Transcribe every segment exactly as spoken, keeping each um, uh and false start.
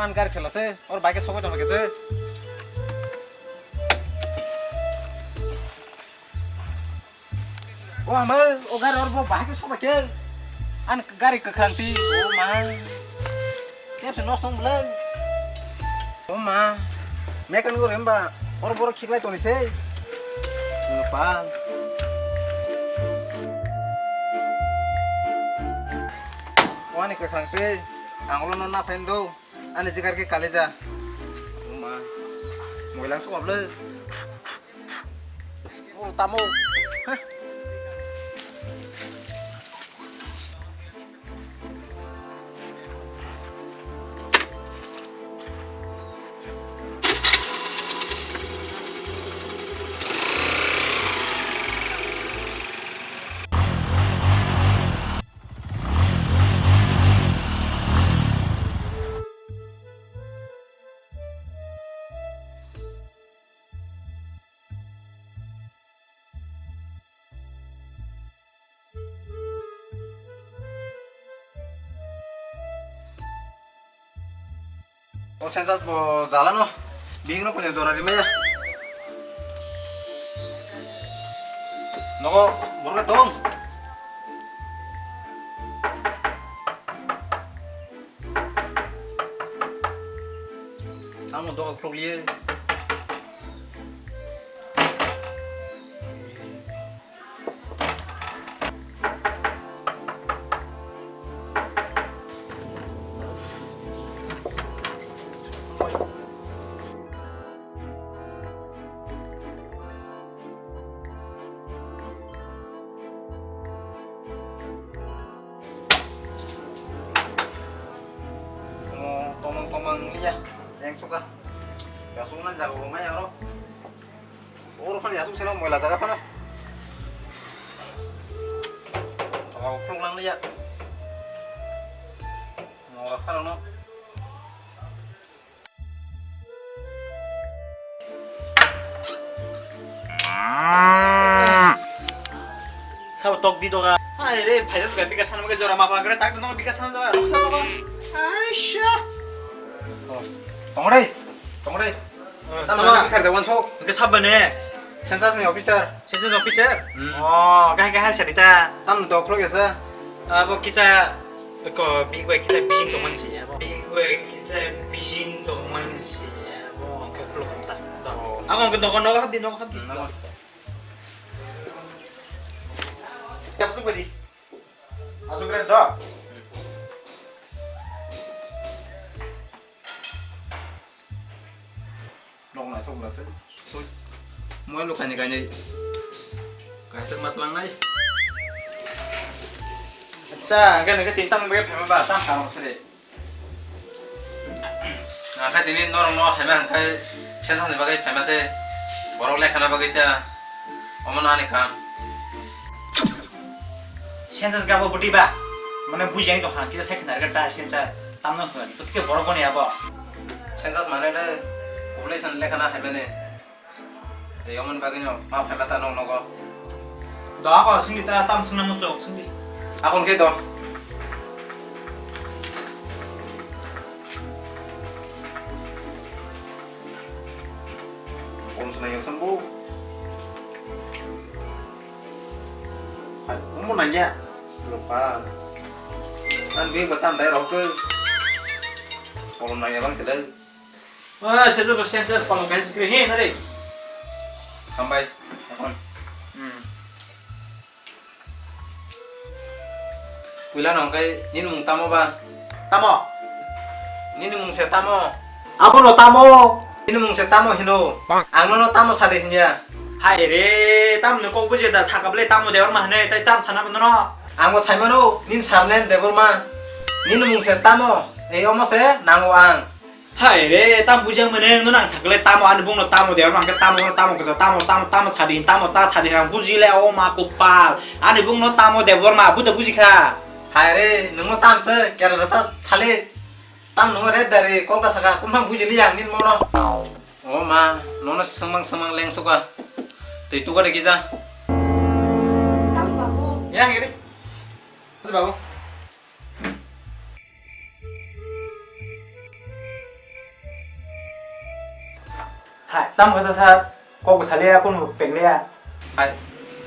An gari sela se, or bike sokoi tong khe se. O ama, o gari or bo bahai khe soba khe. An gari kwkhwrang ti, o ma. Kep se nosto wng bwlai. O ma. Mechanic o remba, or boro khiklai toni se. Ngapa. O ani kwkhwrang ti, ang ulo no na phain do. Ani jigar khe kalija. O ma. Moilang sok bwlai. O tamo. Hah. O census bo jalano, bihikno kuni jora rimaya. Nogo borok tong. Tamo doga khulokliya. Tomang tomang liya, yang suka. Yang suka na jago mai aro. Oro phano yasuk seno moila jaga phano. Tongma ukhulok lang liya. Mora sarano. Sabo tok di doga. Hai re, phaisa suka bika sana mage jora ma bagre, tak dong bika sana jaga. Ruksa doga. Aisha. Oh, tongre. Tongre. Tamo tamo. Bikar de wanso. Ke sabane. Census ni officer. Census officer? Hmm. Oh, kahai kahai sarita. Tam dokhlo kesa. Abo kisa ko big bai kisa bijing tongmani si abo. Big bai kisa bijing tongmani si abo. Ko khulok ta. Oh. Ako ke dogo nogo habdi nogo habdi. Hmm, nogo. Kap su badi. Asuk re do. Nok naithok bwlase. Moi lukhani kainwi kaisa matlangnai. Acha, hwnkhe nokhe tini tamni bagwi phaima ba, tam karon se de. Hwnkhe tini norokno phaima hwnkhe census ni bagwi phaima se, borok lekhana bagwi ta, omono ani kam. Census gabo bwtwi ba, mane bujiyani tongkha, kisa sai khna rwgwi ta census. Tamno hwn, bwtwi khe borok boni abo. Census mane de population lekhana phaimani. Tei omoni bagwino ma phaima ta nong nogo. Do ako singdi ta tam singna muchung singdi. Akon khe do. Phone swnai yosam bo. Hai, omo nangya. Lupa. An bini bata andai rok ke. Kolom nangya bang sedai. Ah, sejo bo census kolom kaisa kre hin ari. Hambai. Akon. Hmm. Puila no hwnkhe nini mung tamo ba? Tamo? Nini mung se tamo? Abono tamo? Nini mung se tamo hino? Ang nono tamo sadi hinya? Hai re, tamni kok buji da saka bwle tamo Debbarma hinwi, tai tam sana nono? Ang bo saimano, nini surname Debbarma. Nini mung se tamo? Ei omo se nango ang. Hai re, tam buji ang mane, no nang sakle tamo, ani bung no tamo Debbarma hwnkhe tamo, no tamo kisa, tamo, tamo, tamo sadi, tamo ta sadi, ang buji le, o ma kopal. Ani bung no tamo Debbarma, buda buji kha. Hai re, nungno tam se, kera rasa thali. Tam nungno red dari, kok da saka, kumphang buji li ang nin mono. O ma, nono swngmang swngmang leng suka. Tei tuka de kisa. Tam babu. Ya, ngiri. Babu. Hai, tamo kasa sir, kok bo saliya, kunu pekliya. Hai,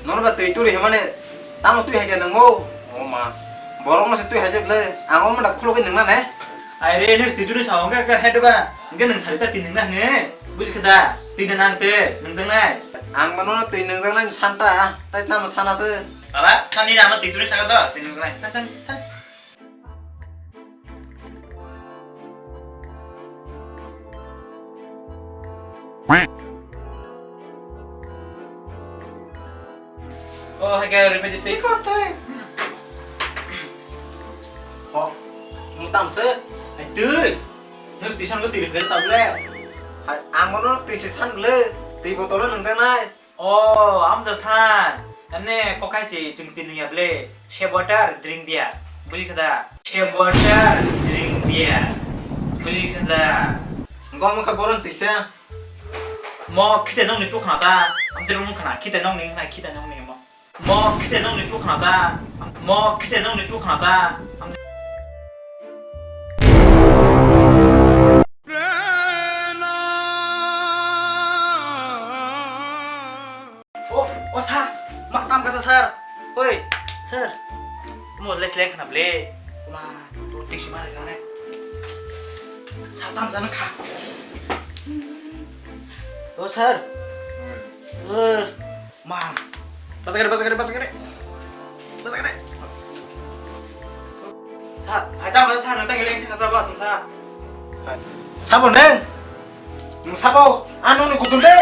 nono ba twi turi himani, tamo twi hai khe nangmo? O ma, borok no se twi hai je ble, ang o manda khulogwi nangna ne? Ai re, nung twi turi sa hwnkhe, khe hai deba, hwnkhe nung sari ta twi nungna hwnwi, buji khe da, twi da nang te, nungjaknai. Ang ba nono twi nungjaknai santa, tai tamo sana se. Baba, thani ama twi turi sa do, twi nungjaknai, than, than, than. Oh, hai khe rwmai di twi. Twi kor twi. Oh, nwng tamo se? Hai twi. Nwng station ko twi rwkhe ta ble. Hai, ang bono twi se san ble. Twi botolo nwng janai. Oh, amo da san. Emne kokai se chwng twi nungya ble. Save water, drink beer. Buji khe da? Save water, drink beer. Buji khe da? Gom kha boron twi se. Mo khite nokni tu khna ta, amtwi rung khna, khite nokni khna, khite nokni mo. Mo khite nokni tu khna ta, mo khite nokni tu khna ta. O, o sir, ma tam kasa sir. Oi, sir. Mo les leng khna ble. Ma, tu tiksi mari nane. Sa tam sana kha. O sir. Sir. Ma. Basa gede, basa gede, basa gede. Basa gede. Sir, hai tam sir, nang tang leng kasa ba sum sir. Sabo neng. Nung sabo, anu ni kutul de.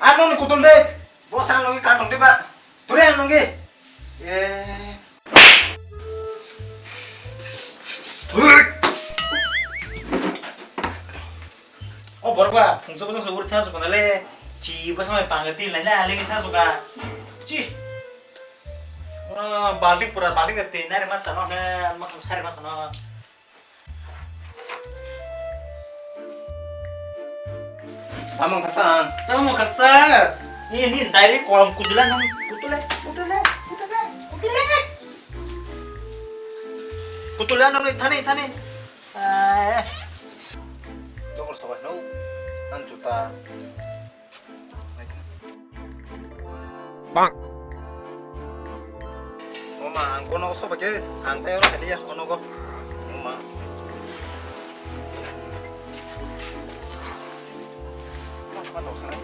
Anu ni kutul de. Bo sana logi kantong de ba. Turi ang nunggi. Eh. O borok ba, phungsa bwsang sugur thang suko nale. Chi bwsang bai pangla tin lai na, legi thang suka. Chi. Ono balti pura balti ka tin nare ma chano ne, ma sari ma chano. Tamo kasa. Tamo kasa. Ni, ni, direct kolam kutula nang, kutula, kutula, kutula, kutula. Kutula nang ni thani, thani. Eh. Tokol sobai no. An juta. Bang. Mama, ang kono soba ke, ang tayo na liya, kono ko. Mama. Mama, no sana.